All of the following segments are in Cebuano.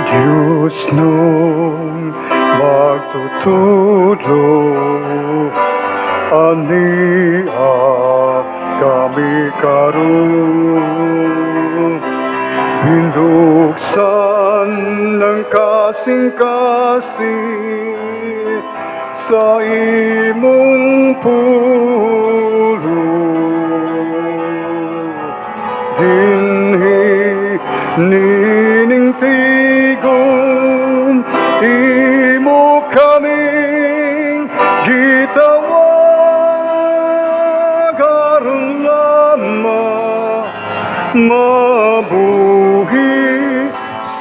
Diyos nung magtutudlo, ania kami karon. Binuksan ng kasing-kasing sa imong pulong. Dinhi nining tigom, imo kaming gitawag aron lamang mabuhi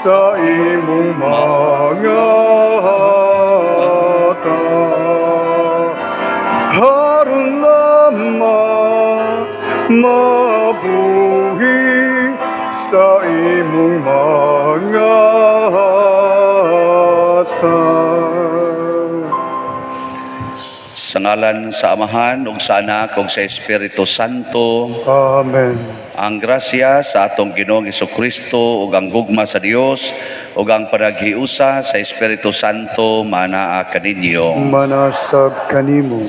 sa imong mga hatag. Aron lamang mabuhi sa imong mga hatag. Sa ngalan sa Amahan ug sa Anak ug sa Espiritu Santo. Amen. Ang grasya sa atong Ginoong Kristo ug ang gugma sa Dios ug ang panaghiusa sa Espiritu Santo manaa kaninyo. Manasab kanimo.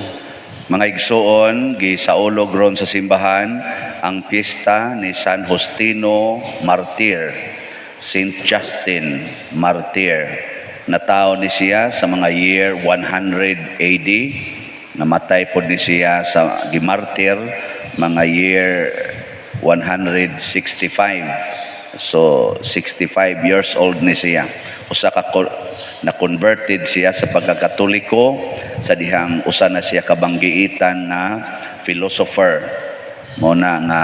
Mga igsuon, gisaulog ron sa simbahan ang piyesta ni San Justino Martir, Saint Justin Martir. Natawo ni siya sa mga year 100 AD. Namatay pod ni siya sa gimartir mga year 165. So 65 years old ni siya. Usa ka na converted siya sa pagkakatoliko sa dihang usa na siya kabanggiitan na philosopher. Mo na nga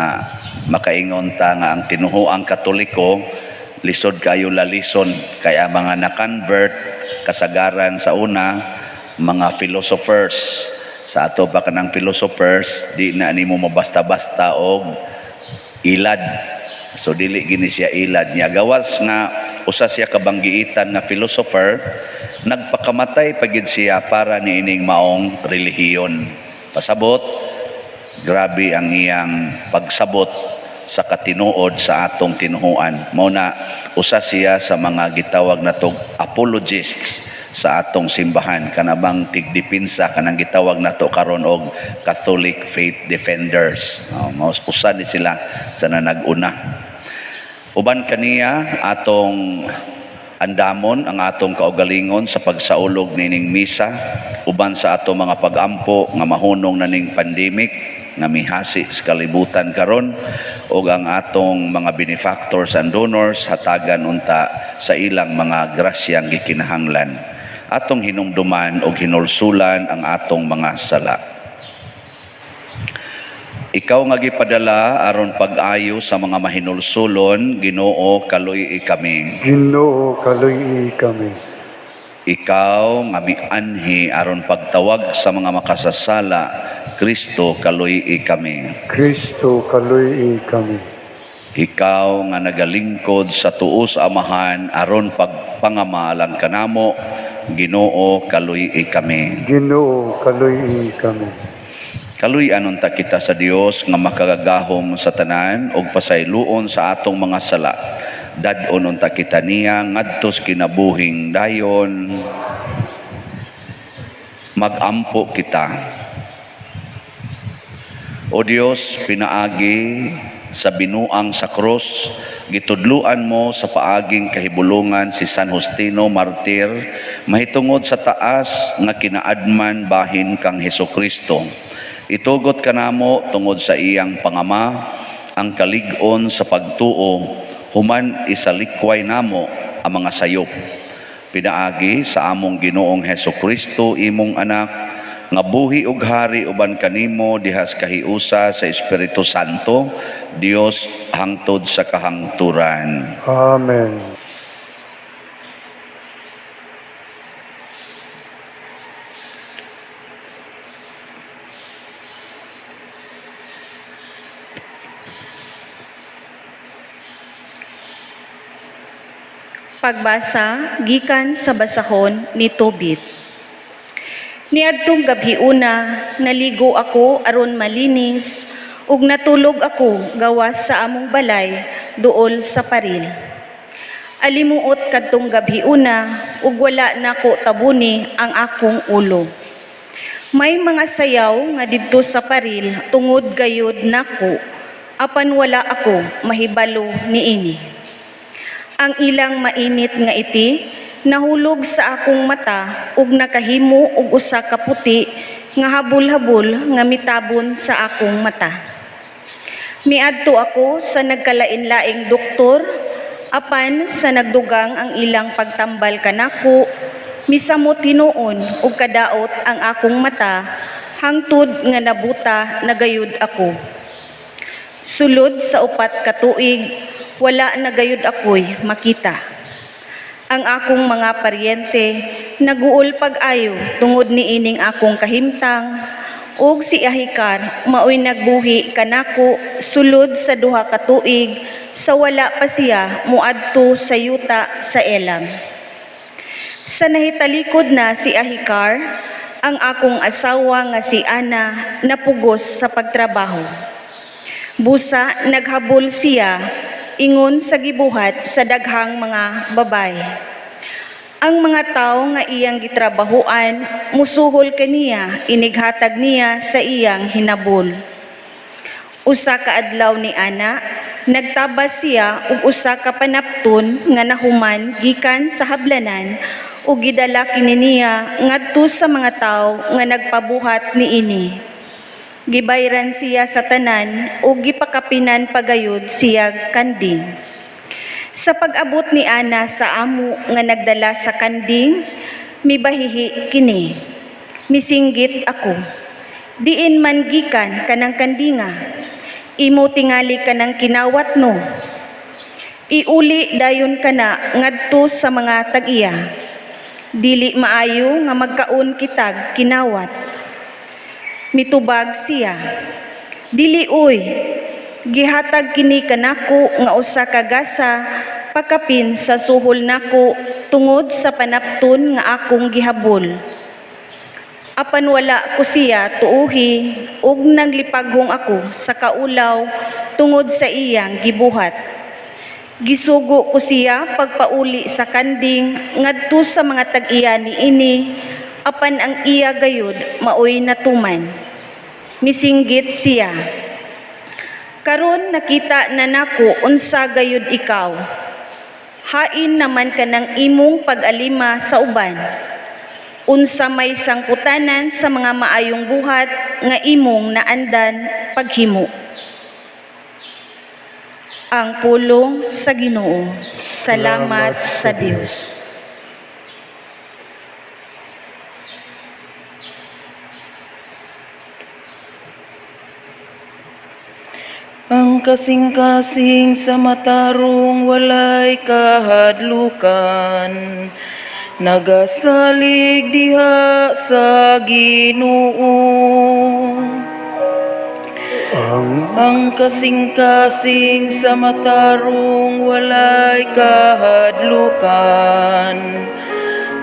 makaingon ta nga ang tinuhuang Katoliko lisod kayo lalison, kaya mga na-convert kasagaran sa una mga philosophers. Sa ato pa kanang philosophers, di na nimo mabasta-basta og ilad. So dili gini siya ilad niya. Gawas nga usa siya kabanggiitan nga philosopher, nagpakamatay pa gid siya para niining maong relihiyon. Pasabot, grabe ang iyang pagsabot sa katinuod sa atong tinuhuan. Mao na usa siya sa mga gitawag natog apologists sa atong simbahan, kanabang tigdipinsa, kanang gitawag nato karon og Catholic faith defenders. Oh, mao usa ni sila sa nanag-una. Uban kaniya, atong andamon ang atong kaugalingon sa pagsaulog nining misa uban sa ato mga pagampo nga mahunong na ning pandemic nga mihasi sa kalibutan karon, ug ang atong mga benefactors and donors hatagan unta sa ilang mga grasyang gikinahanglan. Atong hinumduman og hinulsulan ang atong mga sala. Ikaw nga gipadala aron pag-ayo sa mga mahinulsulon, Ginoo, kaluy kami. Ginoo, kaluy kami. Ikaw nga mianhi aron pagtawag sa mga makasasala, Kristo, kaluy kami. Kristo, kaluy kami. Ikaw nga nagalingkod sa tuo sa Amahan aron pagpangamalan kanamo, Ginoo, kaluy kami. Ginoo, kaluy kami. Kaluy-an unta kita sa Dios nga makagagahom sa tanan ug pasayloon sa atong mga sala. Dad-on unta kita niya ngadto sa kinabuhing dayon. Magampo kita. O Dios, pinaagi sa binuang sa krus, gitudluan mo sa paaging kahibulungan si San Justino Martir mahitungod sa taas nga kinaadman bahin kang Hesukristo. Itugot kanamo tungod sa iyang pangama ang kalig-on sa pagtuo, human isalikway namo ang mga sayop. Pinaagi sa among Ginoong Hesukristo, imong anak, nga buhi ug hari uban kanimo dihas kahiusa sa Espiritu Santo, Dios hangtod sa kahangturan. Amen. Pagbasa gikan sa basahon ni Tobit. Niadtong gabhiuna, naligo ako aron malinis ug natulog ako gawas sa among balay duol sa paril. Alimuot kadtong gabhiuna ug wala nako tabuni ang akong ulo. May mga sayaw nga didto sa paril tungod gayud nako, apan wala ako mahibalo niini. Ang ilang mainit nga iti nahulog sa akong mata ug nakahimo og usa ka puti nga habol-habol nga mitabon sa akong mata. Miadto ako sa nagkalain-laing doktor, apan sa nagdugang ang ilang pagtambal kanako, misamot hinuon ug kadaot ang akong mata hangtod nga nabuta na gayud ako. Sulod sa 4 ka tuig, wala na gayud ako'y makita. Ang akong mga paryente naguol pag-ayo tungod niining akong kahimtang, ug si Ahikar maoy nagbuhi kanako sulod sa 2 ka tuig sa wala pa siya moadto sa yuta sa Elam. Sa nahitalikod na si Ahikar, ang akong asawa nga si Ana napugos sa pagtrabaho. Busa naghabol siya ingon sa gibuhat sa daghang mga babaye. Ang mga tawo nga iyang gitrabahuan musuhol kaniya inighatag niya sa iyang hinabol. Usa ka adlaw ni Ana, nagtabas siya og usa ka panapton nga nahuman gikan sa hablanan ug gidala kini niya ngadto sa mga tawo nga nagpabuhat niini. Gibayran siya sa tanan ug gipakapinan pagayod siya kanding. Sa pag-abot ni Ana sa amo nga nagdala sa kanding, mibahihi kini. Misinggit ako. Diin man gikan kanang kandinga? Imo tingali kanang kinawat, no? Iuli dayon kana ngadto sa mga tag-iya. Dili maayo nga magkaon kitag kinawat. Mitubag siya. Dili oy, gihatag kini kanako nga usa ka gasa pakapin sa suhol nako tungod sa panapton nga akong gihabol. Apan wala ko siya tuuhi ug naglipaghong ako sa kaulaw tungod sa iyang gibuhat. Gisugo ko siya pagpauli sa kanding ngadto sa mga tag-iya niini, apan ang iya gayud maoy natuman. Misinggit siya. Karon nakita na nako unsa gayud ikaw. Hain naman kanang imong pag-alima sa uban. Unsa may sangputanan sa mga maayong buhat nga imong naandan paghimo. Ang pulong sa Ginoo. Salamat sa Dios. Ang kasing-kasing sa matarong walay kahadlukan, nagasalig diha sa Ginoo. Ang Ang kasing-kasing sa matarong walay kahadlukan,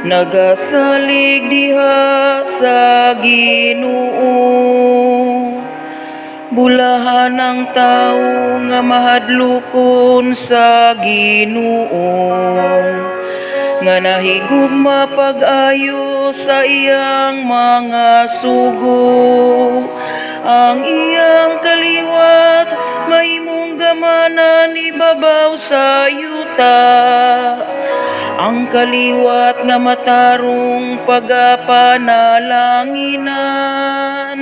nagasalig diha sa Ginoo. Bulahan ang tao nga mahadlokon sa Ginoo, nga nahigugma pag-ayo sa iyang mga sugo. Ang iyang kaliwat mahimong gamanan ibabaw sa yuta. Ang kaliwat nga matarong pagapanalanginan.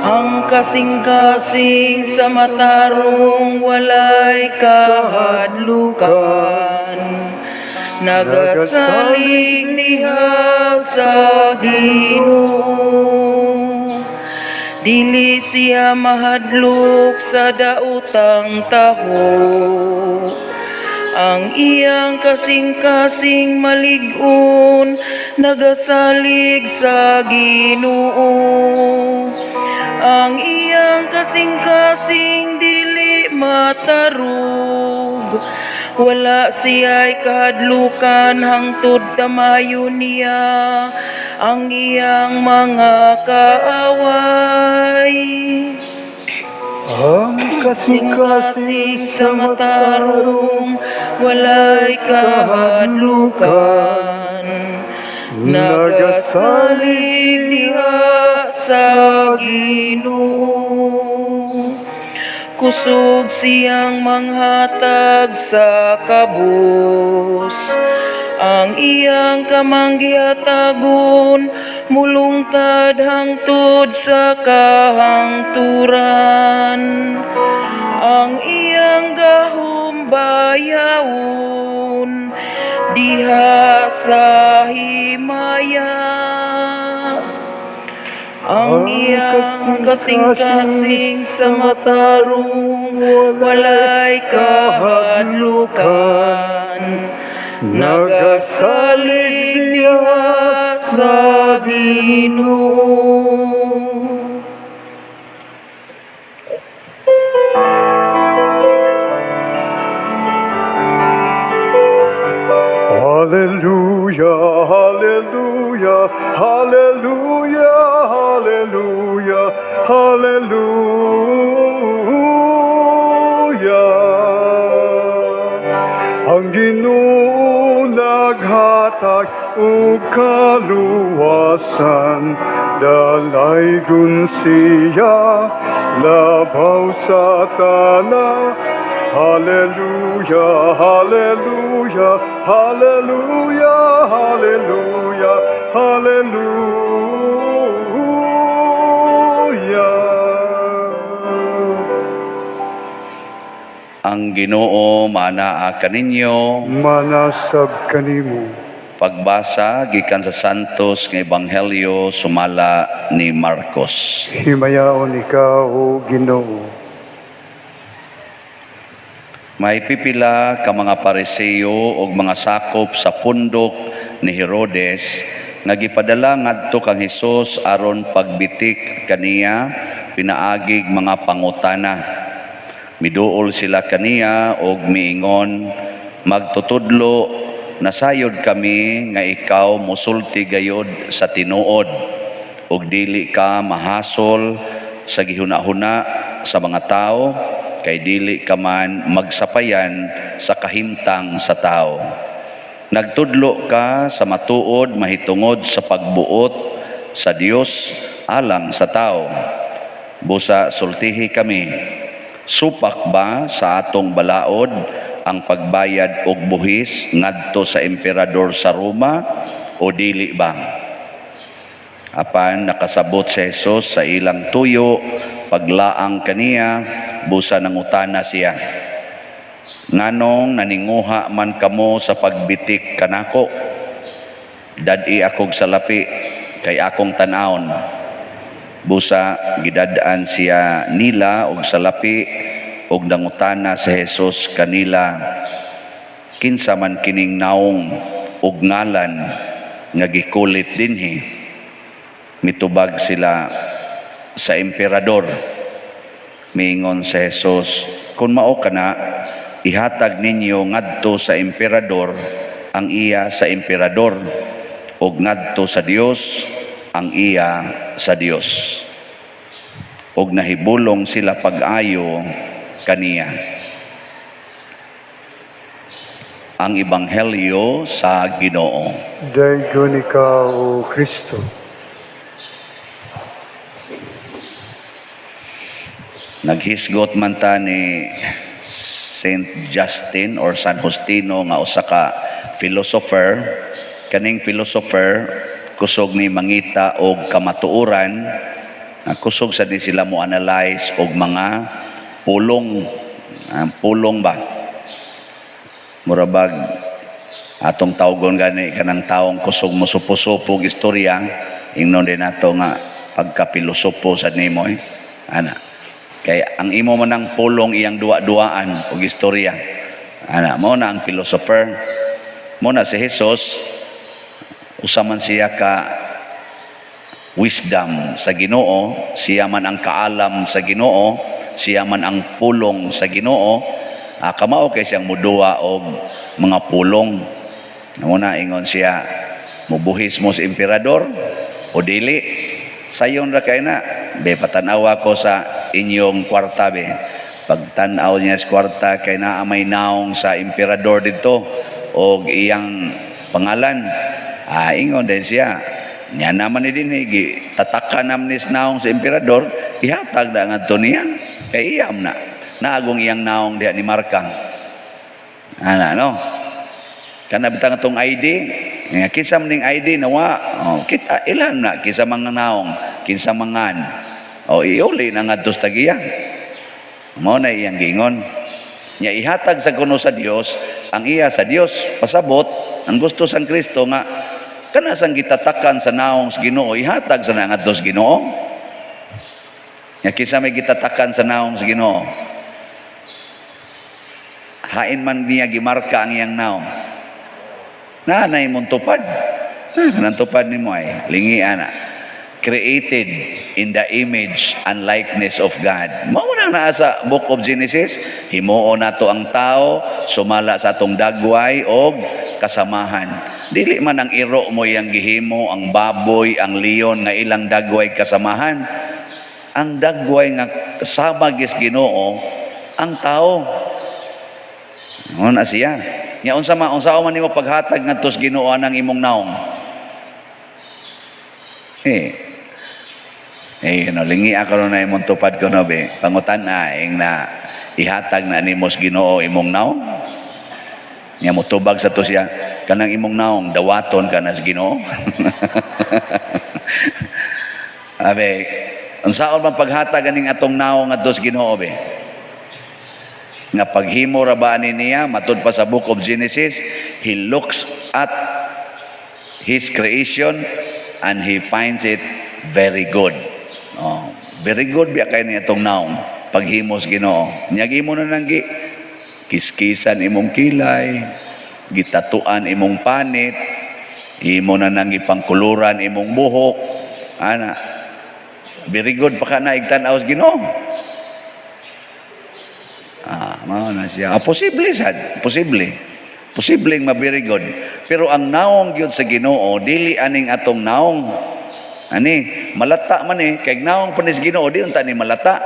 Ang kasing-kasing sa matarong walay kahadlukan, nagasalig diha sa Ginoo. Dili siya mahadlok sa daotang taho. Ang iyang kasing-kasing malig-on, nagasalig sa Ginoo. Ang iyang kasing-kasing dili matarog, wala siya'y kahadlukan hangtod tamayo niya ang iyang mga kaaway. Ang Kasing-kasing sa matarong, walay kahadlukan. Nagasalig diha sa Ginoo. Kusog siyang manghatag sa kabus. Ang iyang kamanggihatagon mulungtad hangtod sa kahangturan. Ang iyang gahom bayawon diha sa himaya. Ang iyang kasing-kasing sa matarong, walay kahadlukan. Nagasalig diha sa Ginoo. Hallelujah, hallelujah, hallelujah, hallelujah, hallelujah. Ang Ginoo naghatag og kaluwasan, dalaygon siya labaw sa tanan. Hallelujah, hallelujah, hallelujah, hallelujah, hallelujah. Ang Ginoo manaa kaninyo. Manasab kanimo. Pagbasa gikan sa Santos nga Ebanghelyo sumala ni Marcos. Himayaon ikaw, O Ginoo. May pipila ka mga Pariseo og mga sakop sa pundok ni Herodes nga gipadala ngadto kang Hesus aron pagbitik kaniya pinaagig mga pangutana. Miduol sila kaniya og miingon, "Magtutudlo, nasayod kami nga ikaw mosulti gayod sa tinuod ug dili ka mahasol sa gihuna-huna sa mga tawo kay dili ka man magsapayan sa kahimtang sa tao. Nagtudlo ka sa matuod mahitungod sa pagbuot sa Dios alang sa tao. Busa sultihi kami, supak ba sa atong balaod ang pagbayad og buhis ngadto sa emperador sa Roma o dili ba?" Apan nakasabot si Jesus sa ilang tuyo, paglaang kaniya, busa nangutana siya, "Nganong naninguha man kamo sa pagbitik kanako? Dad-i akog salapi kay akong tan-awon." Busa gidad-an siya nila og salapi og nangutana si Jesus kanila, "Kinsa man kining naong ug ngalan nga gikulit dinhi?" Mitubag sila, "Sa emperador." Miingon si Jesus, "Kung mao kana, ihatag ninyo ngadto sa emperador ang iya sa emperador ug ngadto sa Dios ang iya sa Dios." Ug nahibulong sila pag-ayo kaniya. Ang Ebanghelyo sa Ginoo. Daygon ikaw, O Kristo. Naghisgot man ta ni Saint Justin or San Justino nga usa ka philosopher. Kaning philosopher kusog ni mangita og kamatuoran, kusog sa ni sila mo analyze og mga pulong. Ang pulong ba, murabag atong tawgon gani kanang taong kusog mo supo-supo og istorya, ingnon din nato nga pagkapilosopo sa nimo eh. Ana kay ang imo man ang pulong iyang duwa-duaan og istorya. Ana mo na ang philosopher. Mo na si Jesus, usa man siya ka wisdom sa Ginoo, siya man ang kaalam sa Ginoo, siya man ang pulong sa Ginoo. Kamao kay siyang muduwa og mga pulong. Muna ingon siya, "Mubuhis mo sa emperador o dili?" Sayon ra kay na. Be, patanawa ko sa inyong kwarta, be. Pagtan-aw niya sa kwarta, kay naa may naong sa emperador dito og iyang pangalan. Ah, ingon din siya. Nya naman ni dinhi tatakan naman ni naong sa emperador, ihatag na ngadto niya. Kay iyam na. Naagong iyang naong diha ni marka. Ana no. Kana bitang atong ID, nga kinsa man ning ID nawa, oh, kita ilan na kinsa mga naong, kinsa mangan. Oh, iuli na ngadto sa tagiya. Mao na iyang giingon. Nya ihatag sa kuno sa Dios ang iya sa Dios. Pasabot ang gusto sang Kristo nga kana sang gitatakan sa naong sa Ginoo ihatag sa ngadto sa Ginoo. Nya kinsa may gitatakan sa naong sa Ginoo? Hain man niya gimarka ang iyang naong. Nanay mong tupad. Na, kanang tupad nimo ay lingi ana. Created in the image and likeness of God. Mao na naa sa Book of Genesis, himuon nato ang tao sumala sa atong dagway og kasamahan. Dili man ang iro mo iyang gihimo, ang baboy, ang leon nga ilang dagway kasamahan. Ang dagway nga sama gis Ginoo ang tao. Mo na siya. Nya unsa man nimo paghatag ngadto sa Ginoo ang imong naong? Eh. Eh, no, lingi ako na imong tupad ko no, be. Pangutan na, ing na ihatag na nimo sa Ginoo imong naong. Nya motubag sa to siya, kanang imong naong dawaton ka na sa Ginoo. Abe, unsaon man paghatag aning atong naong ngadto sa Ginoo, be? Nga paghimo ra ba ani niya, matud pa sa Book of Genesis, he looks at his creation and he finds it very good. Oh, very good biya kay niya itong naong paghimos Ginoo. Nya imo na nang gi kiskisan imong kilay, gitatuan imong panit, imo na nang gipangkuluran imong buhok. Ana. Very good pa ka na igtan-aw sa Ginoo. Ah, mao na siya. Ah, posible sad, posible. Posibleng ma-very good. Pero ang naong gyud sa Ginoo dili aning atong naong. Ani, malata man eh, kay naong pa ni sa Ginoo di unta ni malata.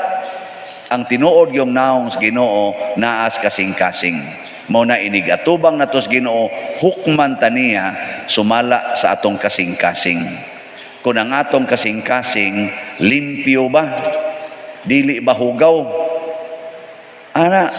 Ang tinuod yung naong sa Ginoo naas kasing-kasing. Mao na inig atubang nato sa Ginoo, hukman ta niya sumala sa atong kasing-kasing. Kung ang atong kasing-kasing limpyo ba? Dili ba hugaw? Ana,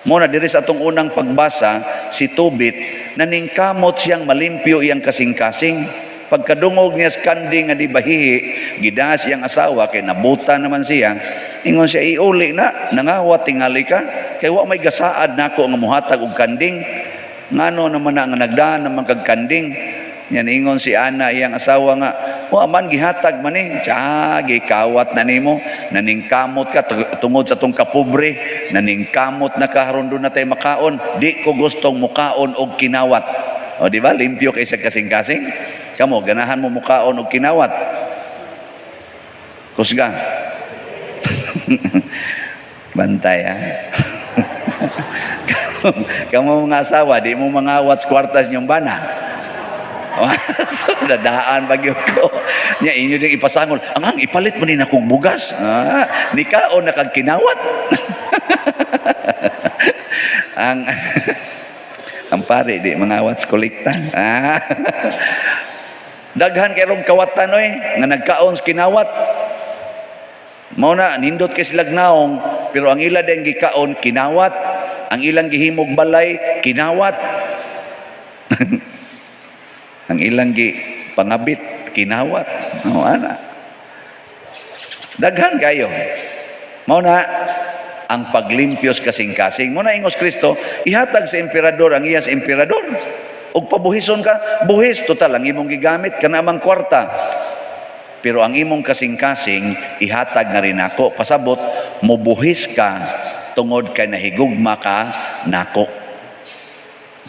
mo na diri sa atong unang pagbasa, si Tobit naningkamot siyang malimpyo iyang kasing-kasing. Pagkadungog niya sa kanding nga di bahihi, gidas iyang asawa kay nabuta naman siya. Ingon siya, "Iuli na, nangawat tingali ka kay wa may gasaad nako nga muhatag og kanding. Ngano naman na nga nagdaan naman kag kanding?" Yan ingon si Ana iyang asawa nga wa man gihatag man eh. Siya, "Ah, gikawat na nimo, naningkamot ka tungod sa tong kapobre, naningkamot na ka aron duna tay makaon. Di ko gustong mukaon og kinawat." O di ba limpyo kay sa kasing-kasing? Kamo, ganahan mo mukaon og kinawat? Kusga. Bantay ha. Kamo mga asawa, di mo mangawat sa kwartas niyong bana. So, dadaan pag yun ko. Nya, inyo din ipasangol. Ang ipalit mo ni akong bugas. Ah, nikaon na kag kinawat. Ang pare, di mangawat sa kolekta. Ah. Daghan kay rong kawatan oy nga nagkaon sa kinawat. Mao na nindot kay silag naong, pero ang ila din gikaon kinawat, ang ilang gihimog balay kinawat. Ang ilang gi pangabit kinawat. Oh, ana. Daghan kayo. Mao na ang paglimpyos kasing-kasing. Mao na ingos Kristo, ihatag sa emperador ang iya sa emperador. Ug pabuhison ka, buhis total ang imong gigamit kana mang kwarta. Pero ang imong kasing-kasing ihatag nga rin nako. Pasabot, mubuhis ka tungod kay nahigugma ka nako.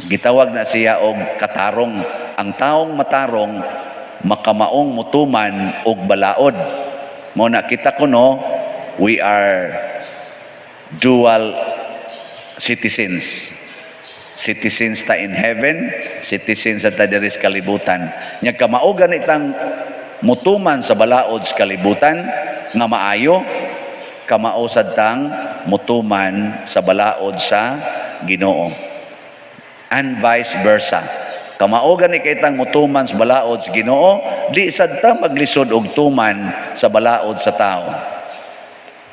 Gitawag na siya og katarong. Ang taong matarong makamaong mutuman og balaod. Mao na kita kuno, we are dual citizens. Citizens ta in heaven, citizens ta diri sa kalibutan. Nya kamao gani tang Mutuman sa balaod sa kalibutan nga maayo, kamao sad tang mutuman sa balaod sa Ginoo. And vice versa. Kamao gani kay tang mutuman sa balaod sa Ginoo, di sad ta maglisod og tuman sa balaod sa tao.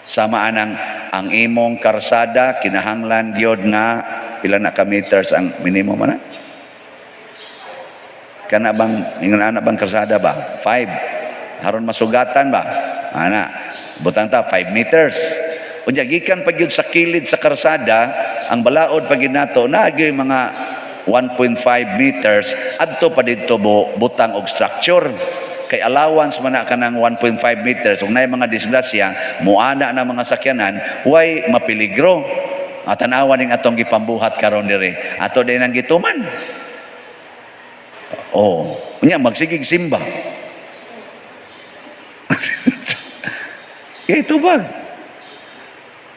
Sama anang ang imong karsada, kinahanglan gyud nga pila na ka meters ang minimum ana? Kana bang ingon ana bang karsada ba? 5. Aron masugatan ba? Ana, butang ta 5 meters. Unya gikan pa gyud sa kilid sa karsada, ang balaod pa gyud nato naa gyud mga 1.5 meters adto pa didto butang og structure, kay allowance man na kanang 1.5 meters. Ug naay mga disgrasya, muana na mga sakyanan, way mapeligro. At tan-awa ning atong gipambuhat karon diri, ato din ang gituman. Oh, unya magsigig simba. Kay tubag.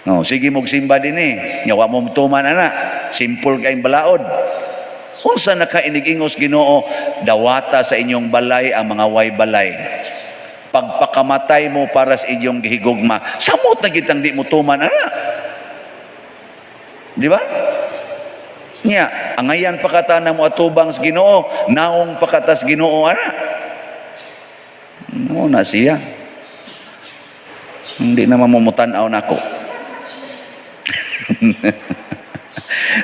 No, sige mog simba din eh. Nya wa mo tuman ana. Simple kay balaod. Unsa na ka inig-ingos Ginoo, dawata sa inyong balay ang mga way balay. Pagpakamatay mo para sa inyong gihigugma, samot na gitang di mo tuman ana. Di ba? Nya, angayan pa kata na mo atubang sa Ginoo, naong pa kata sa Ginoo ana. No na siya. Hindi na mamumutan-aw nako.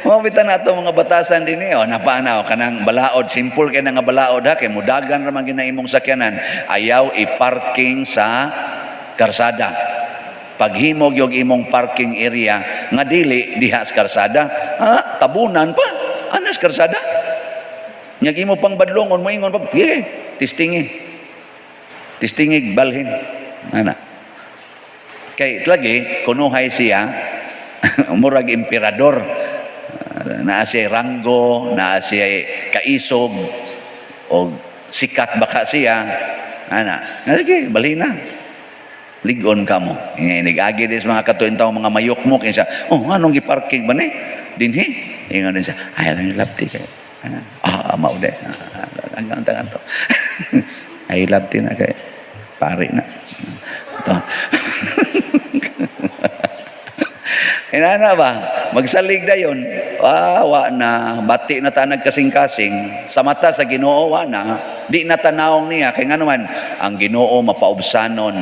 Mabita na ato mga batasan din eh. O, napaanaw, kanang balaod, simple kay na nga balaod ha, kay mudagan raman gina imong sakyanan, ayaw i-parking sa karsada. Paghimog yung imong parking area, nga dili diha sa karsada, ha, tabunan pa, anas karsada. Nyag imo pang badlongon, moingon pa, yeah, tistingi. Tistingi, balhin. Ana. Kay lagi, kunuhay siya, murag emperador. Naa siya ranggo, naa siya kaisog, o sikat baka siya. Ana, sige, balhin na. Ligon ka mo. Nigagi dis mga katuin tao, mga mayukmok. Siya, oh, anong giparking ba ni? Dinhi. Ingon din siya, ay lang labti kayo. Ana, ah, mao de. Hanggang tangan to. Ay labti na kay pare na. Ito. Inana ba? Magsalig na yun. Ah, wa na. Bati na ta nagkasing-kasing. Sa mata sa Ginoo, wa na. Di na tanawong niya. Kaya nga naman, ang Ginoo mapaubsanon.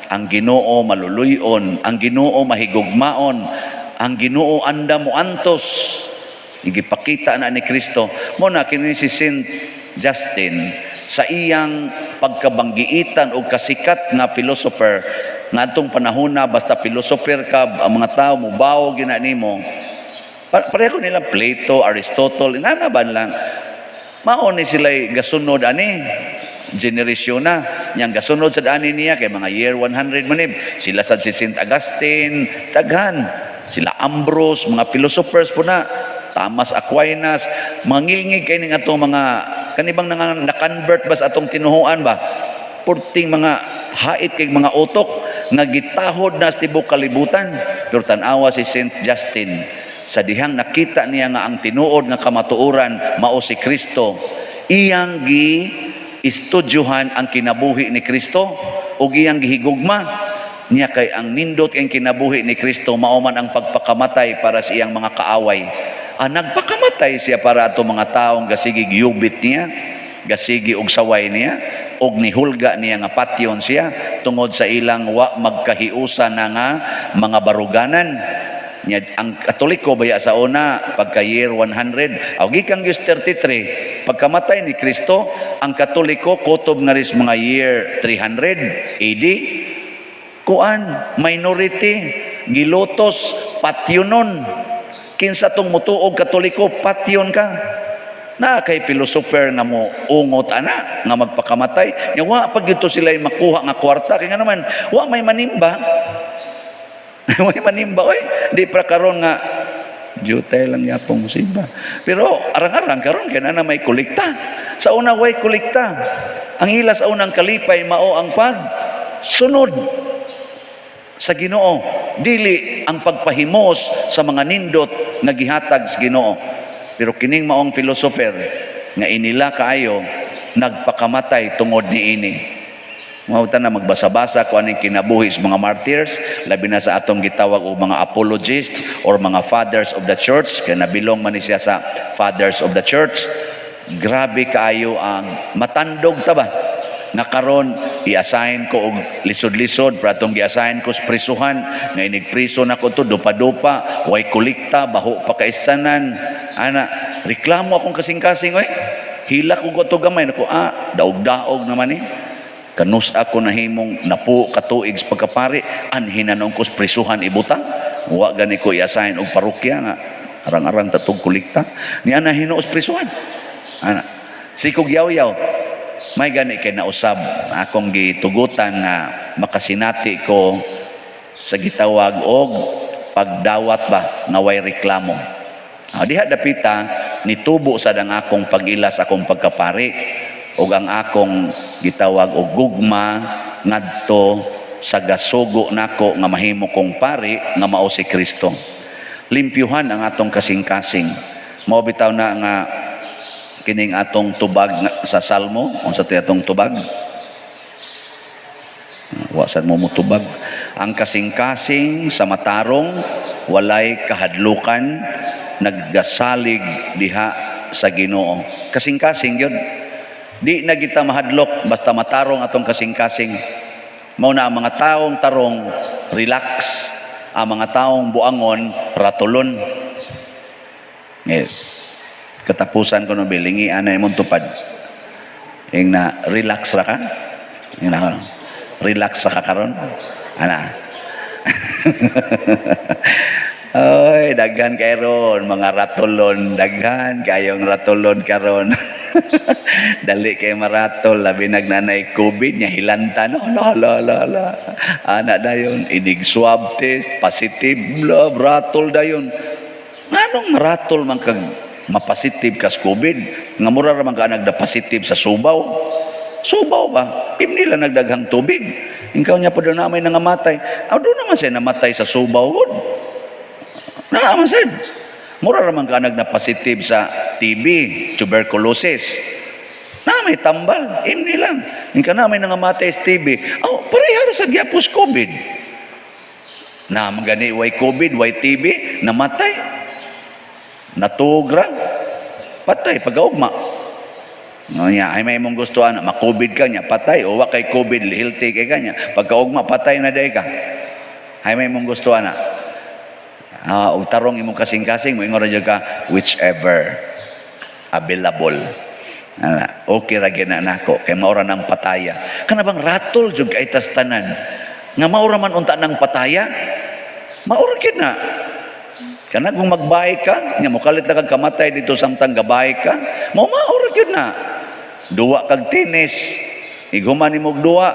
Ang Ginoo maluluyon. Ang Ginoo mahigugmaon. Ang Ginoo anda mo antos. Igipakita na ni Kristo. Mo na kini si Saint Justin sa iyang pagkabanggiitan o kasikat nga philosopher ngadtong panahon na basta philosopher ka, ang mga tao mubawo gina nimo. Pareho nila Plato, Aristotle, inana ba lang mao ni sila gasunod ani generasyon na niyang gasunod sa ani niya kay mga year 100 manib sila sad si Saint Augustine, daghan sila Ambrose, mga philosophers po na Thomas Aquinas, mangilngig kay ning atong mga kanibang na-convert ba sa atong tinuhuan ba, purting mga hait kay mga utok nga gitahod na sa tibok kalibutan. Pero tan-awa si Saint Justin, sa dihang nakita niya nga ang tinuod nga kamatuoran mao si Kristo, iyang gi istudyuhan ang kinabuhi ni Kristo ug iyang gihigugma niya, kay ang nindot kay kinabuhi ni Kristo mao man ang pagpakamatay para sa iyang mga kaaway. Ah, nagpakamatay siya para ato mga taong gasigi giyubit niya, gasigi og saway niya, og nihulga niya nga patyon siya tungod sa ilang wa magkahiusa na nga mga baruganan. Nya ang Katoliko baya sa una pagka year 100, aw gikan gyud 33 pagkamatay ni Kristo, ang Katoliko kutob nga ris mga year 300 AD, kuan minority, gilutos, patyonon. Kinsa tong mutuog Katoliko, patyon ka. Na kay philosopher nga mo ungot ana nga magpakamatay nya, wa pag gyud sila makuha nga kwarta, kay nga naman wa may manimba. Wa may manimba oy. Di pra karon nga jutay lang yapong simba, pero arang-arang karon kay na may kolekta. Sa una way kolekta. Ang ila sa unang kalipay mao ang pag sunod sa Ginoo, dili ang pagpahimos sa mga nindot nga gihatag sa Ginoo. Pero kining maong philosopher nga inila kaayo, nagpakamatay tungod niini. Mao na magbasa-basa ko aning kinabuhi sa mga martyrs, labi na sa atong gitawag og mga apologists or mga fathers of the church, kay nabilong man ni siya sa fathers of the church. Grabe kaayo ang matandog ta ba? Nga karon i-assign ko og lisod-lisod, pero atong gi-assign ko sa prisuhan, nga inig priso nako to, dupa-dupa, way kolekta, baho pa kaistanan. Ana, reklamo akong kasing-kasing oy. Hila ko to gamay nako, ah, daog-daog naman eh. Kanus ako nahimong napo katuig sa pagkapari, anhin na ko sa prisuhan ibutang. Wa gani ko i-assign og parokya nga arang-arang tatog kolekta. Ni ana hinuos prisuhan. Ana, sikog yaw-yaw. May gani kay nausab akong gitugutan nga makasinati ko sa gitawag og pagdawat ba nga way reklamo. Ah, diha dapita nitubo sad ang akong pag-ila sa akong pagkapari ug ang akong gitawag og gugma ngadto sa gasugo nako nga mahimo kong pari nga mao si Kristo. Limpyuhan ang atong kasing-kasing. Mao bitaw na nga kining atong tubag nga sa Salmo, unsa ti atong tubag? Wa sad mo motubag. Ang kasing-kasing sa matarong walay kahadlukan, naggasalig diha sa Ginoo. Kasing-kasing yun. Di na kita mahadlok basta matarong atong kasing-kasing. Mao na ang mga taong tarong relax, ang mga taong buangon ratulon. Ngayon, katapusan ko no bilingi ana imong tupad. Ing na relax ra ka. Ing na relax ra ka karon. Ana. Oy, daghan kay ron mga ratulon, daghan kayong ratulon karon. Dali kay maratol, labi nagnanay COVID nya hilanta no, la la la la. Ana dayon inig swab test positive, bla ratol dayon. Nganong maratol man kag mapositive kas COVID? Nga mura ra man ka nagda-positive sa subaw. Subaw ba? Im nila nagdaghang tubig. Ikaw niya pa doon namay nangamatay. Ah, doon naman siya namatay sa subaw gud. Naa man sad. Mura ra man ka nagna-positive sa TB, tuberculosis. Na may tambal, imni lang. Inka na may nangamatay sa TB. Oh, pareha ra sa gyapos COVID. Na man gani way COVID, way TB, namatay. Natugra. Patay pagkaugma. No nya, ay may imong gusto ana, ma-COVID ka niya, patay o wa kay COVID, healthy kay kanya. Pagkaugma patay na day ka. Ay may imong gusto ana. Ah, og tarong imong kasing-kasing, moingon ra jud ka whichever available. Ana, okay ra gyud na nako kay maura nang pataya. Kana bang ratol jud kay tas tanan? Nga maura man unta nang pataya? Maura gyud na. Kana kung magbike ka, nya mokalit na kag kamatay dito samtang gabike ka, mao maura gyud na. Duwa kag tennis, ighuman nimo og duwa,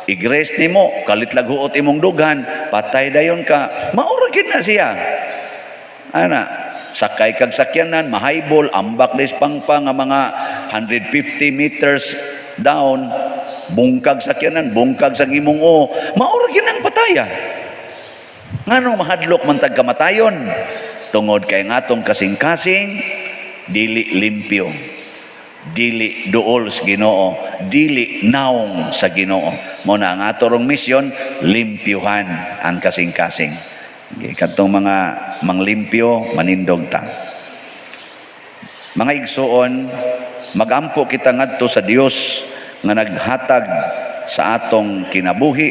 igres nimo, kalit lag huot imong dughan, patay dayon ka. Maura gyud na siya. Ana, sakay kag sakyanan, mahaybol, ambak des pangpang nga mga 150 meters down, bungkag sakyanan, bungkag sa imong o, maura gyud ang pataya. Nganong mahadlok man tag kamatayon? Tungod kay nga atong kasing-kasing dili limpyo. Dili duol sa Ginoo, dili naong sa Ginoo. Mao na ang ato rong misyon, limpyuhan ang kasing-kasing. Okay, kadtong mga manglimpyo, manindog ta. Mga igsuon, magampo kita ngadto sa Dios nga naghatag sa atong kinabuhi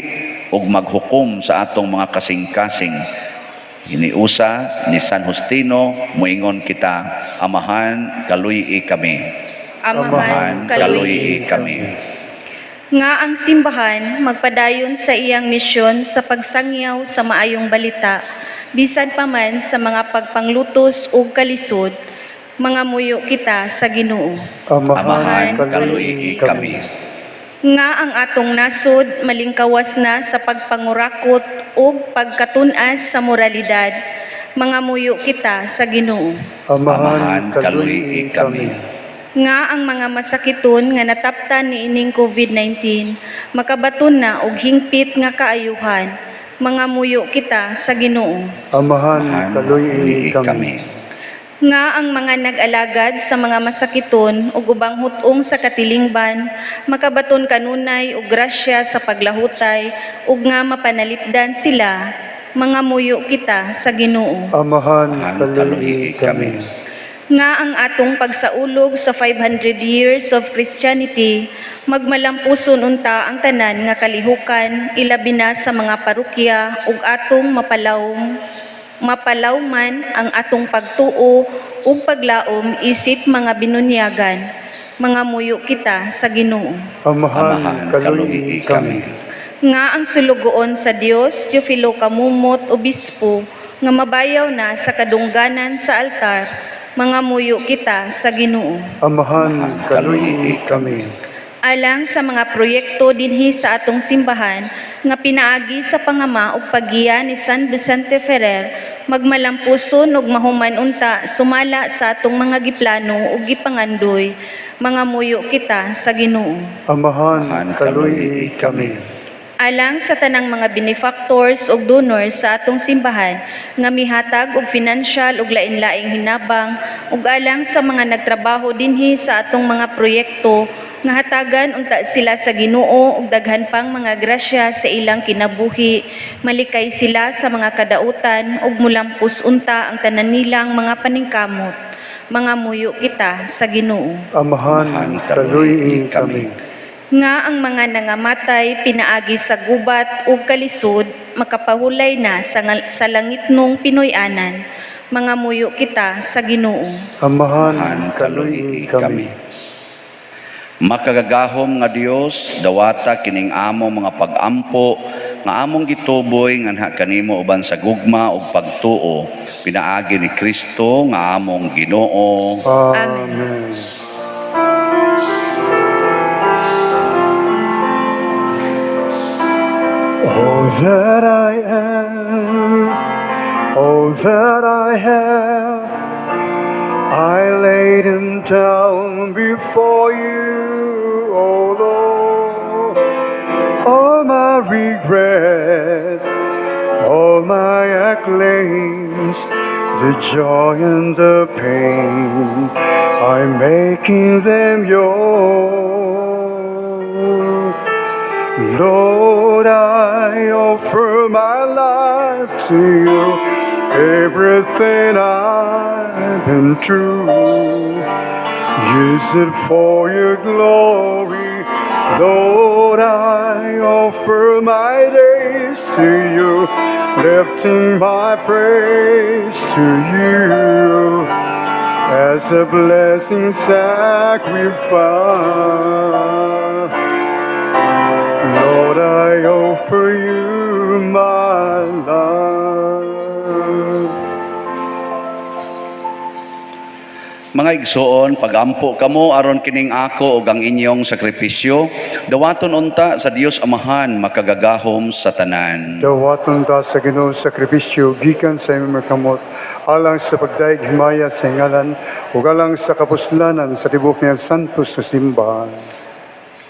ug maghukom sa atong mga kasing-kasing. Iniusa ni San Justino, moingon kita, Amahan, kaluy-i kami. Amahan, kaluy-i kami. Nga ang simbahan magpadayon sa iyang misyon sa pagsangyaw sa maayong balita, bisan pa man sa mga pagpanglutos ug kalisod, mga muyo kita sa Ginoo. Amahan, kaluy-i kami. Nga ang atong nasod malingkawas na sa pagpangurakot ug pagkatun-as sa moralidad, mga muyo kita sa Ginoo. Amahan, kaluy-i kami. Nga ang mga masakiton nga nataptan niining COVID-19 makabaton na og hingpit nga kaayuhan, mga muyo kita sa Ginoo. Amahan, kaluy-i kami. Nga ang mga nag-alagad sa mga masakiton ug ubang hut-ong sa katilingban makabaton kanunay og grasya sa paglahutay ug nga mapanalipdan sila, mangamuyo kita sa Ginoo. Amahan, Amahan, kaluoyi kaluoyi kami. kami. Nga ang atong pagsaulog sa 500 years of Christianity magmalampuson unta ang tanan nga kalihukan, ilabi na sa mga parokya, ug atong mapalawman ang atong pagtuo ug paglaom isip mga binunyagan, mangamuyo kita sa Ginoo. Amahan, Amahan, kaluoyi kaluoyi kami. kami. Nga ang sulugoon sa Dios Teofilo Camomot, obispo, nga mabayaw na sa kadungganan sa altar, mangamuyo kita sa Ginoo. Amahan, Amahan, kaluoyi kaluoyi kami. Alang sa mga proyekto dinhi sa atong simbahan nga pinaagi sa pangama ug paggiya ni San Vicente Ferrer magmalampuson ug mahuman unta sumala sa atong mga giplano ug gipangandoy, mangamuyo kita sa Ginoo. Amahan, Amahan, kaluoyi kaluoyi kami. Alang sa tanang mga benefactors ug donors sa atong simbahan nga mihatag og financial ug lain-laing hinabang ug alang sa mga nagtrabaho dinhi sa atong mga proyekto nga hatagan unta sila sa Ginoo og daghan pang mga grasya sa ilang kinabuhi, malikay sila sa mga kadautan ug mulampos unta ang tanan nilang mga paningkamot, mangamuyo kita sa Ginoo. Amahan, Amahan, kaluoyi kaluoyi kami. kami. Nga ang mga nangamatay pinaagi sa gubat ug kalisod makapahulay na sa langitnong Pinoy-anan, mangamuyo kita sa Ginoo. Amahan, Amahan, kaluoyi kaluoyi kami. kami. Makagagahom nga Dios, dawata kining among mga pagampo nga among gituboy nganha kanimo uban sa gugma ug pagtuo pinaagi ni Kristo nga among Ginoo. Amen. All that I am, all that I have, I lay them down before you, O Lord. All my regrets, all my acclaims, the joy and the pain, I'm making them yours. Lord, I offer my life to you, everything I've been through. Use it for your glory. Lord, I offer my days to you, lifting my praise to you as a blessing sacrifice. Lord, I offer you my life. Mga igsoon, pagampo kamo aron kining ako ug ang inyong sakripisyo dawaton unta sa Dios Amahan makagagahom sa tanan. Dawaton ta sa Ginoo sakripisyo gikan sa imong mga kamot alang sa pagdayeg himaya sa ngalan ug alang sa kapuslanan sa tibuok niyang santos na simbahan.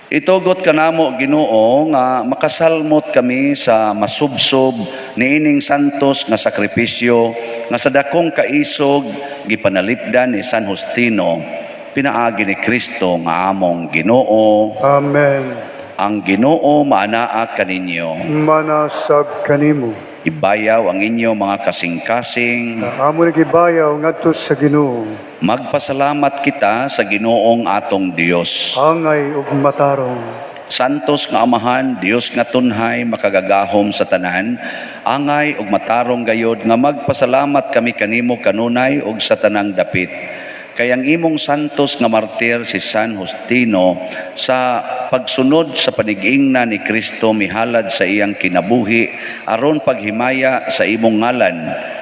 Itugot kanamo, Ginoo, nga makasalmot kami sa masubsob niining santos nga sakripisyo nga sa dakong kaisog gipanalipdan ni San Justino pinaagi ni Kristo nga among Ginoo. Amen. Ang Ginoo maanaa kaninyo. Manasab kanimo. Ibayaw ang inyo mga kasing-kasing. Amo nagibayaw ngadto sa Ginoo. Magpasalamat kita sa Ginoong atong Dios. Angay ug matarong. Santos nga Amahan, Dios nga tunhay, makagagahom sa tanan, angay ug matarong gayod nga magpasalamat kami kanimo kanunay ug sa tanang dapit. Kay ang imong santos nga martir si San Justino sa pagsunod sa panigingna ni Kristo mihalad sa iyang kinabuhi aron paghimaya sa imong ngalan.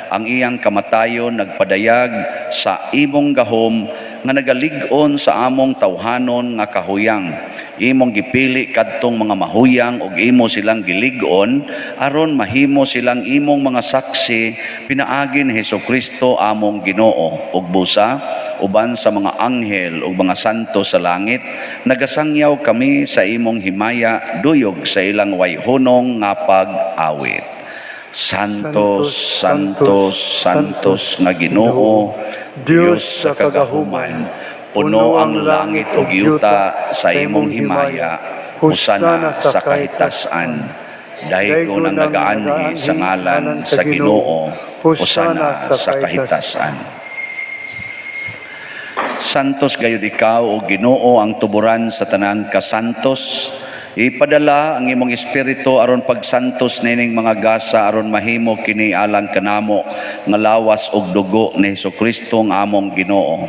Ang iyang kamatayon nagpadayag sa imong gahom nga nagalig-on sa among tawhanon nga kahuyang. Imong gipili kadtong mga mahuyang ug imo silang gilig-on aron mahimo silang imong mga saksi pinaagi ni Hesukristo among Ginoo. Ug busa uban sa mga anghel ug mga santo sa langit, nagasangyaw kami sa imong himaya duyog sa ilang wayhunong nga pag-awit. Santos, Santos, Santos nga Ginoo, Dios sa kagahuman, puno ang langit ug yuta sa imong himaya, hosana sa kahitasan. Daygon ang nagaanhi sa ngalan sa Ginoo, hosana sa kahitasan. Santos gayud ikaw, o Ginoo, ang tuburan sa tanang kasantos. Ipadala ang imong espiritu aron pagsantos nining mga gasa aron mahimo kini alang kanamo nga lawas ug dugo ni Hesukristo nga among Ginoo.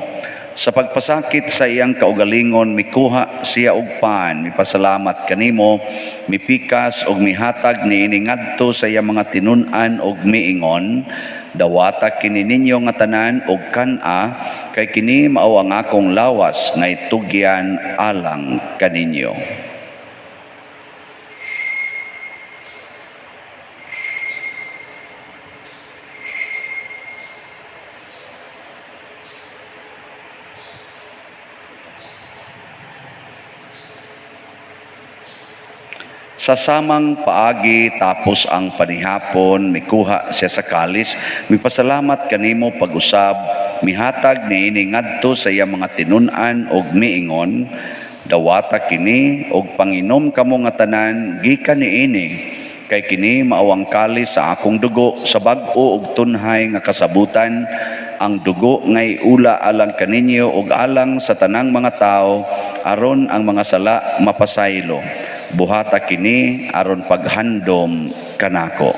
Sa pagpasakit sa iyang kaugalingon, mikuha siya og pan, mipasalamat kanimo, mipikas og mihatag niini ngadto sa iyang mga tinun-an og miingon, "Dawata kini ninyo nga tanan og kan-a, kay kini mao ang akong lawas nga itugyan alang kaninyo." Sa samang paagi tapos ang panihapon, mikuha siya sa kalis, mipasalamat kanimo pag-usab, mihatag niini ngadto sa iyang mga tinun-an og miingon, "Dawata kini og panginom kamo nga tanan gikan niini, kay kini mao ang kalis sa akong dugo sa bag-o ug tunhay nga kasabutan, ang dugo nga iula alang kaninyo ug alang sa tanang mga tawo aron ang mga sala mapasaylo. Buhata kini aron paghandom kanako."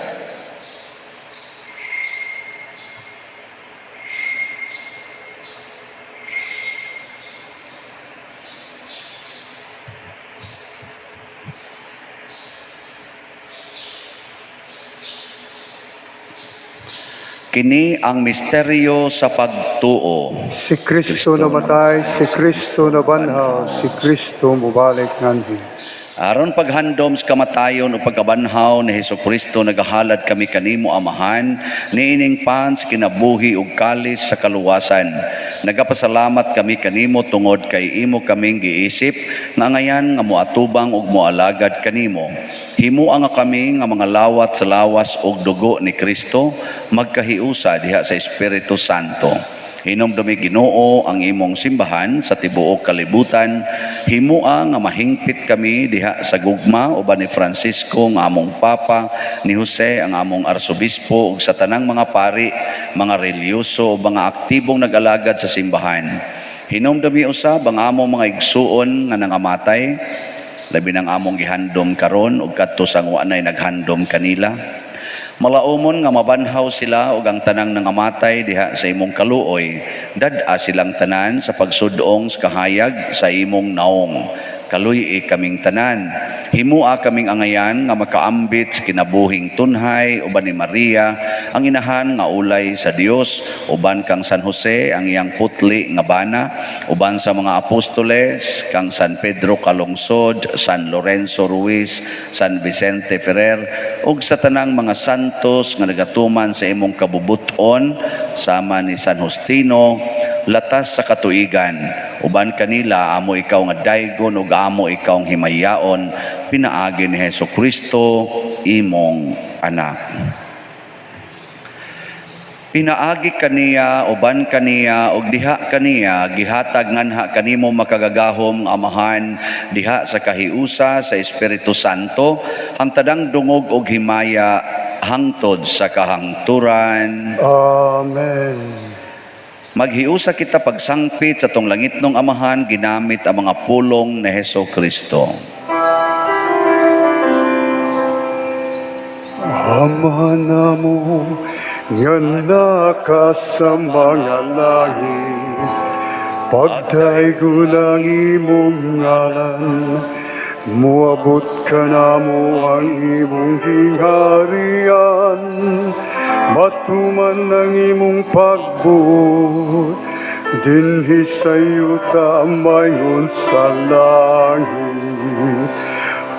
Kini ang misteryo sa pagtuo. Si Kristo namatay, si Kristo nabanhaw, si Kristo mubalik nganhi. Aron paghandom sa kamatayon o pagkabanhaw ni Hesukristo, nagahalad kami kanimo, Amahan, niining pan sa kinabuhi ug kalis sa kaluwasan. Nagapasalamat kami kanimo tungod kay imo kaming giisip nga ngayan nga moatubang ug moalagad kanimo. Himoa nga kami nga mga lawat sa lawas ug dugo ni Kristo magkahiusa diha sa Espiritu Santo. Hinumdumi, Ginoo, ang imong simbahan sa tibuok kalibutan. Himua nga mahingpit kami diha sa gugma uban ni Francisco nga among Papa, ni Jose ang among Arsobispo ug sa tanang mga pari, mga relihiyoso ug mga aktibong nag-alagad sa simbahan. Hinumdumi usab ang among mga igsuon nga nangamatay, labi nang among gihandom karon ug kadto sang wa nay naghandom kanila. Malaumon nga mabanhaw sila ug ang tanang nangamatay diha sa imong kaluoy. Dad-a silang tanan sa pagsudong sa kahayag sa imong naong. Kaluy-i kaming tanan. Himua kaming angayan nga makaambit sa kinabuhing tunhay uban ni Maria, ang inahan nga ulay sa Dios, uban kang San Jose, ang iyang putli nga bana, uban sa mga apostoles, kang San Pedro Calungsod, San Lorenzo Ruiz, San Vicente Ferrer, ug sa tanang mga santos nga nagatuman sa imong kabubuton, sama ni San Justino, latas sa katuigan. Uban kanila, amo ikaw nga daygon ug amo ikaw ang himayaon, pinaagi ni Hesu Kristo, imong anak. Pinaagi kaniya, uban kaniya, ug diha kaniya, gihatag nganha kanimo, makagagahom nga Amahan, diha sa kahiusa sa Espiritu Santo, ang tanang dungog ug himaya hangtod sa kahangturan. Amen. Maghiusa kita pagsangpit sa atong langitnong Amahan ginamit ang mga pulong ni Heso Kristo. Ama namo nga naka sa mga langit, pagdaygon ang imong ngalan, muabot kanamo ang imong gingharian, matuman ang imong pagbuot, dinhi sa yuta mayon sa langit.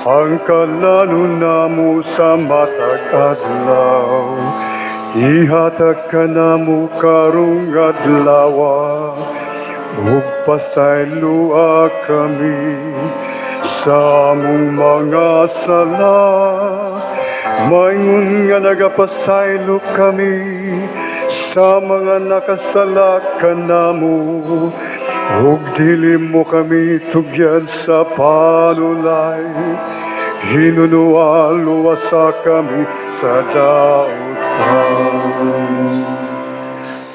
Ang kalalon namo sa matag adlaw, ihatag kanamo karong adlaw, ug pasayloa kami sa among mga sala, maingon nga nagapasaylo kami sa sa mga nakasala kanamo, ug dili mo kami tugyan sa panulay. Hinunua, luwasa kami sa dautan.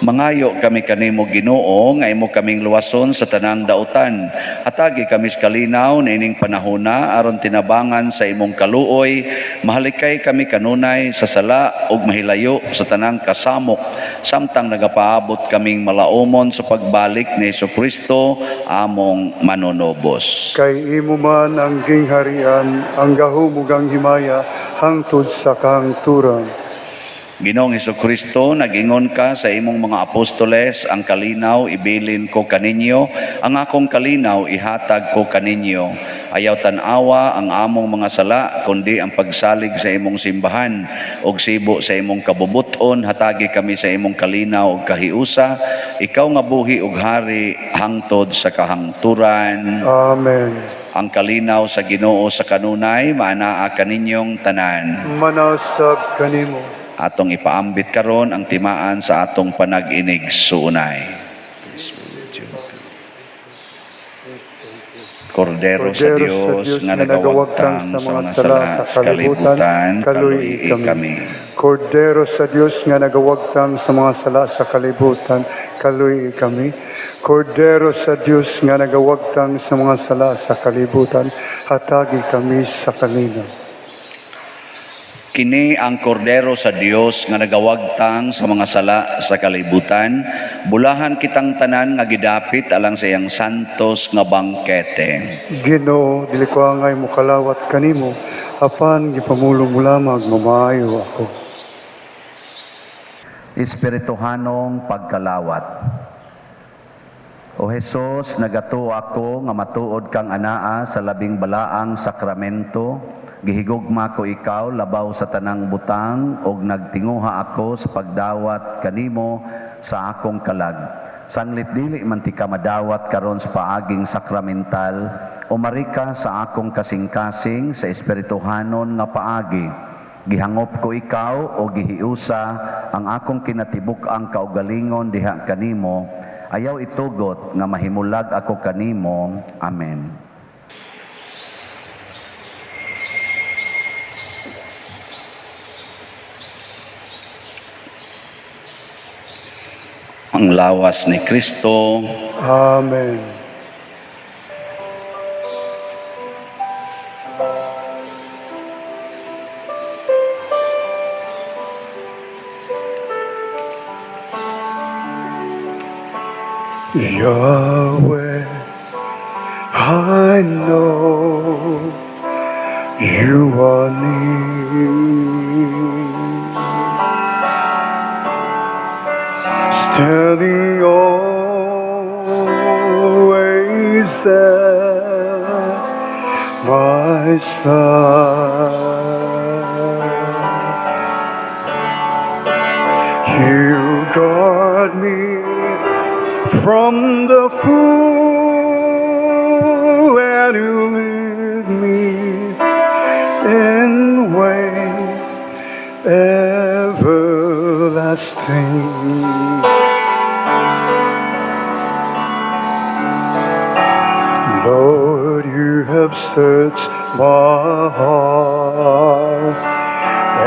Mangayo kami kanimo, Ginoo, nga imo kaming luwason sa tanang dautan. Hatagi kami sa kalinaw niining panahona aron tinabangan sa imong kaluoy, mahalikay kami kanunay sa sala ug mahilayo sa tanang kasamok samtang nagapaabot kaming malaumon sa pagbalik ni Kristo among manunubos. Kay imo man ang gingharian, ang gahom ug ang himaya, hangtod sa kahangturan. Ginoong Kristo, nag-ingon ka sa imong mga apostoles, "Ang kalinaw ibilin ko kaninyo, ang akong kalinaw ihatag ko kaninyo." Ayaw tan-awa ang among mga sala, kundi ang pagsalig sa imong simbahan ug sibo sa imong kabubuton, hatagi kami sa imong kalinaw ug kahiusa, ikaw nga buhi ug hari hangtod sa kahangturan. Amen. Ang kalinaw sa Ginoo sa kanunay maanaa kaninyong tanan. Manasab kanimo. Atong ipaambit karon ang timaan sa atong panag-inig suunay. Kordero sa Dios nga nagawagtang sa mga sala sa kalibutan, kaluyi kami. Kordero sa Dios nga nagawagtang sa mga sala sa kalibutan, kaluyi kami. Kordero sa Dios nga nagawagtang sa mga sala sa kalibutan, hatagi kami sa kalinaw. Kini ang Kordero sa Dios nga nagawagtang sa mga sala sa kalibutan. Bulahan kitang tanan nga gidapit alang sa iyang santos nga bangkete. Ginoo, dili ko angay mokalawat kanimo, apan gipamulong mo lamang, mamaayo ako. Espirituhanong pagkalawat. O Hesus, nagatuo ako nga matuod kang anaa sa labing balaang sakramento. Gihigugma ko ikaw labaw sa tanang butang ug nagtinguha ako sa pagdawat kanimo sa akong kalag. Sanglit dili man tika madawat karon sa paaging sakramental, umari ka sa akong kasing-kasing sa espirituhanon nga paagi. Gihangop ko ikaw o gihiusa ang akong kinatibuk-ang kaugalingon diha kanimo. Ayaw itugot nga mahimulag ako kanimo. Amen. Ang lawas ni Kristo. Amen. Yahweh, I know you are near, standing always at my side. You guard me from the fool and you lead me in ways everlasting. Lord, you have searched my heart,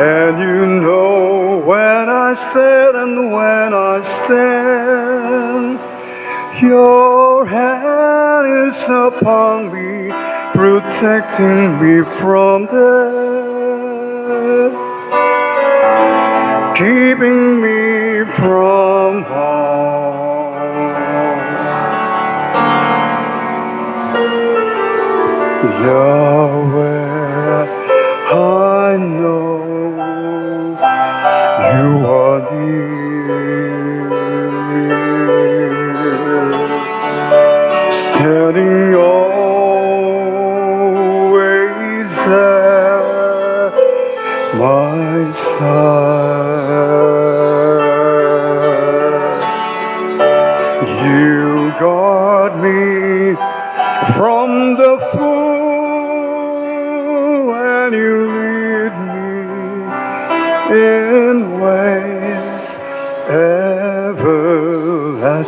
and you know when I sit and when I stand. Your hand is upon me, protecting me from death, keeping me from harm. Yahweh, I know you are near, standing always at my side. You guard me from the fool and you lead me in ways.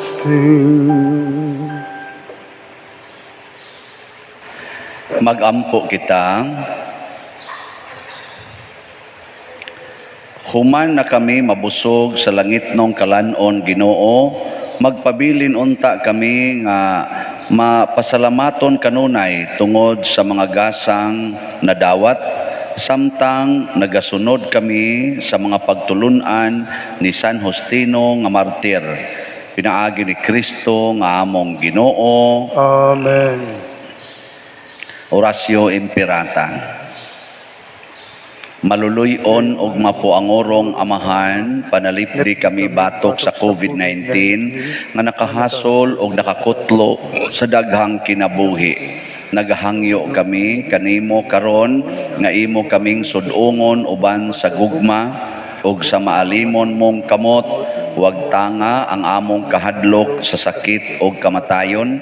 everlasting. Magampo kita. Human na kami mabusog sa langitnong kalanon, Ginoo, magpabilin unta kami nga mapasalamaton kanunay tungod sa mga gasang nadawat samtang nagasunod kami sa mga pagtulunan ni San Justino nga martir. Pinaagi ni Kristo nga among Ginoo. Amen. Oratio Imperata. Maluluy-on og mapuangorong Amahan, panalipdi kami batok sa COVID-19 nga nakahasol og nakakutlo sa daghang kinabuhi. Nagahangyo kami kanimo karon nga imo kaming sudungon uban sa gugma ug sa maalimon mong kamot. Wagtanga ang among kahadlok sa sakit ug kamatayon.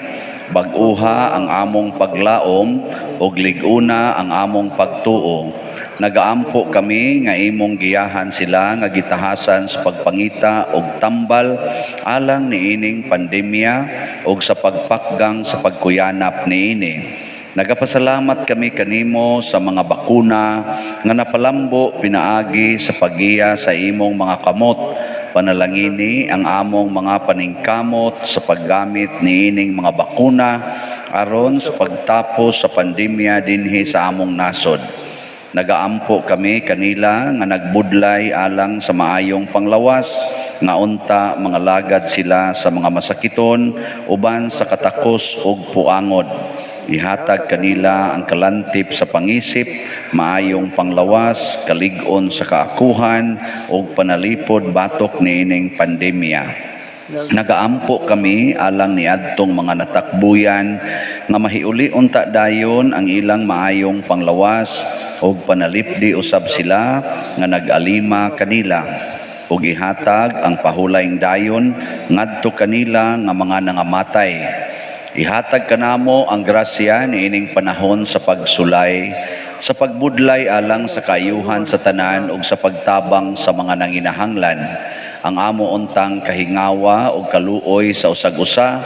Bag-uha ang among paglaom ug lig-una ang among pagtuo. Nagaampo kami nga imong giyahan sila nga gitahasan sa pagpangita og tambal alang niining pandemya ug sa pagpakgang sa pagkuyanap niini. Nagapasalamat kami kanimo sa mga bakuna nga napalambo pinaagi sa paggiya sa imong mga kamot. Panalangini ang among mga paningkamot sa paggamit niining mga bakuna aron sa pagtapos sa pandemya dinhi sa among nasod. Nagaampo kami kanila nga nagbudlay alang sa maayong panglawas, nga unta mga lagad sila sa mga masakiton uban sa katakos ug puangod. Ihatag kanila ang kalantip sa pangisip, maayong panglawas, kalig-on sa kaakuhan ug panalipod batok niining pandemya. Nagaampo kami alang niadtong mga natakbuyan nga mahiuli unta dayon ang ilang maayong panglawas ug panalipdi usab sila nga nag-alima kanila ug ihatag ang pahulayng dayon ngadto kanila nga mga nangamatay. Ihatag kanamo ang grasya niining panahon sa pagsulay, sa pagbudlay alang sa kaayuhan sa tanan ug sa pagtabang sa mga nanginahanglan. Ang amo untang kahingawa ug kaluoy sa usag-usa,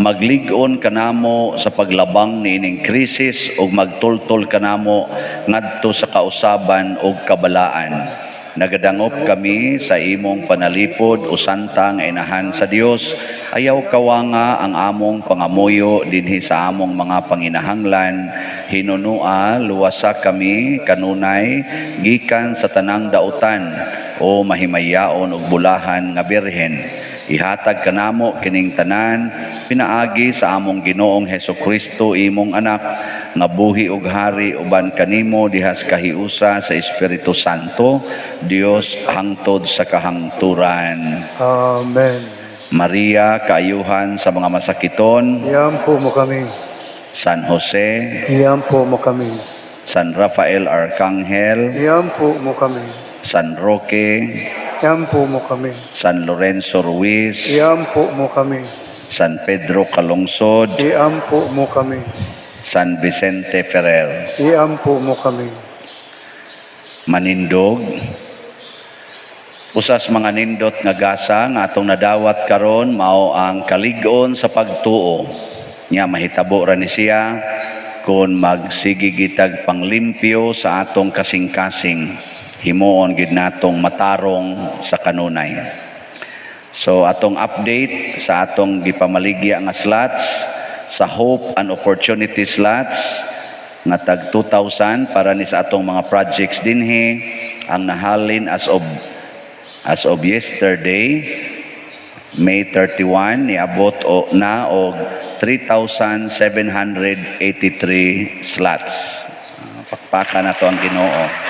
maglig-on kanamo sa paglabang niining krisis ug magtultol kanamo ngadto sa kausaban ug kabalaan. Nagadangop kami sa imong panalipod o santa nga inahan sa Dios. Ayaw kawanga ang among pangamuyo dinhi sa among mga panginahanglan. Hinunua, luwasa kami kanunay gikan sa tanang dautan o mahimayaon ug bulahan nga Birhen. Ihatag kanamo kining tanan pinaagi sa among Ginoong Hesus Kristo, imong anak, nga buhi ug hari uban kanimo dihas kahiusa sa Espiritu Santo, Dios, hangtod sa kahangturan. Amen. Maria, kaayuhan sa mga masakiton. Iampo mo kami. San Jose, Iampo mo kami. San Rafael Arcangel, Iampo mo kami. San Roque, Iampo mo kami. San Lorenzo Ruiz, Iampo mo kami. San Pedro Calungsod, Iampo mo kami. San Vicente Ferrer. Iampo mo kami. Manindog. Usas mga nindot nga gasa nga atong nadawat karon mao ang kalig-on sa pagtuo. Nya mahitabo ra ni siya kon magsige gitag panglimpyo sa atong kasing-kasing. Himuon gid natong matarong sa kanunay. So atong update sa atong gipamaligya nga slots sa Hope and Opportunity slots nga tag 2,000 para ni sa atong mga projects dinhi, ang nahalin as of yesterday, May 31, niabot o na og 3,783 slots. Pakpaka na to ang Ginoo.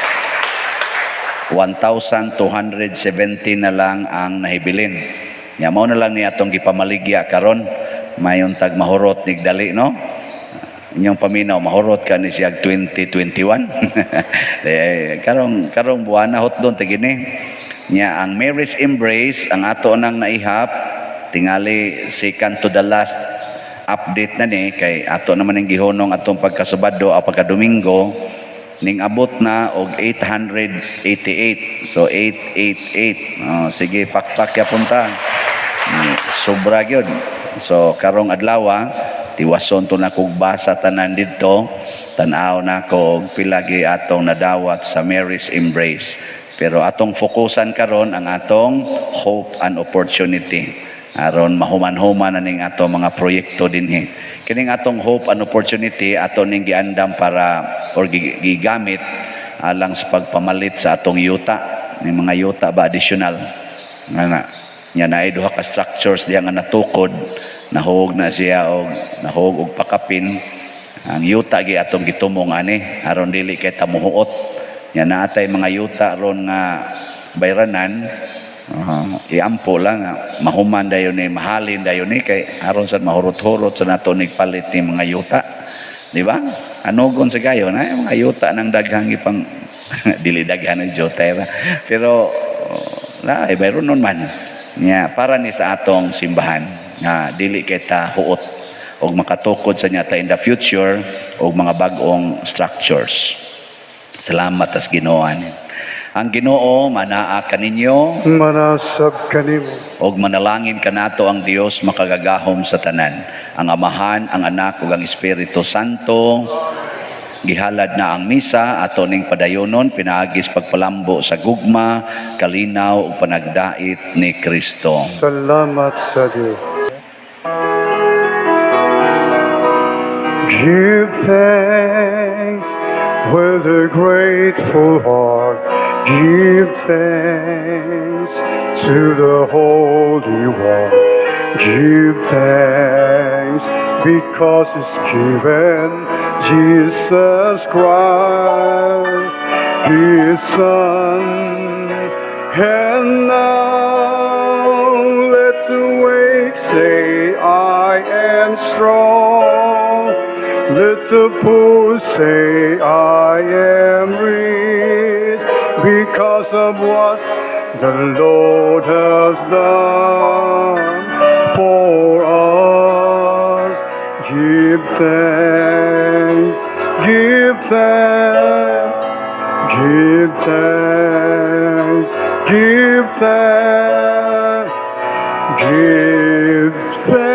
1,270 na lang ang nahibilin. Nya mao na lang ni atong gipamaligya karon, mayon tag mahurot nigdali, no? Inyong paminaw, mahurot ka ni siya 2021. Eh, karong karong buwan na hot doon tigini. Nya ang Mary's Embrace, ang ato nang naihap, tingali second to the last update na ni kay ato naman ang gihunong atong pagkasabado o pagkadomingo, ning abot na og 888, so 888. Oh, sige, pakpak ya punta. Sobra gyud. So karong adlaw, tiwason to na kog basa tanan didto, tan-aw nako og pila gi atong nadawat sa Mary's Embrace. Pero atong fokusan karon ang atong hope and opportunity aron mahuman-human na ning ato mga proyekto dinhi. Kining atong hope and opportunity, ato ning giandam para or gigamit alang sa pagpamalit sa atong yuta, ni mga yuta ba, additional nga na nya naay duha ka structures diha nga natukod, nahug na siya og nahug og pakapin. Ang yuta gi atong gitumong ani aron dili kay ta muhuot. Nya naatay mga yuta ron nga bayranan, iampo lang nga mahuman dayon ni, mahalin dayon ni, kay aron sa mahurot-hurot sa nato ni palit ni mga yuta, di ba? Anugon sa gayo na mga yuta ng daghang ipang dili daghan ng yuta ra. Pero na ay bayron nun man nya para ni sa atong simbahan nga dili kita huot og makatukod sa nyata in the future og mga bag-ong structures. Salamat tas Ginoo ani. Ang Ginoo manaa kaninyo. Manasab kanimo. Og manalangin kanato ang Dios makagagahom sa tanan, ang Amahan, ang Anak ug ang Espiritu Santo. Gihalad na ang misa. Ato ning padayonon pinaagis pagpalambo sa gugma, kalinaw ug panagdait ni Kristo. Salamat sa Diyos. Give thanks with a grateful heart. Give thanks to the Holy One. Give thanks because He's given Jesus Christ, His Son. And now let the weak say, "I am strong." Let the poor say, "I am rich," because of what the Lord has done for us. Give thanks, give thanks, give thanks, give thanks, give thanks.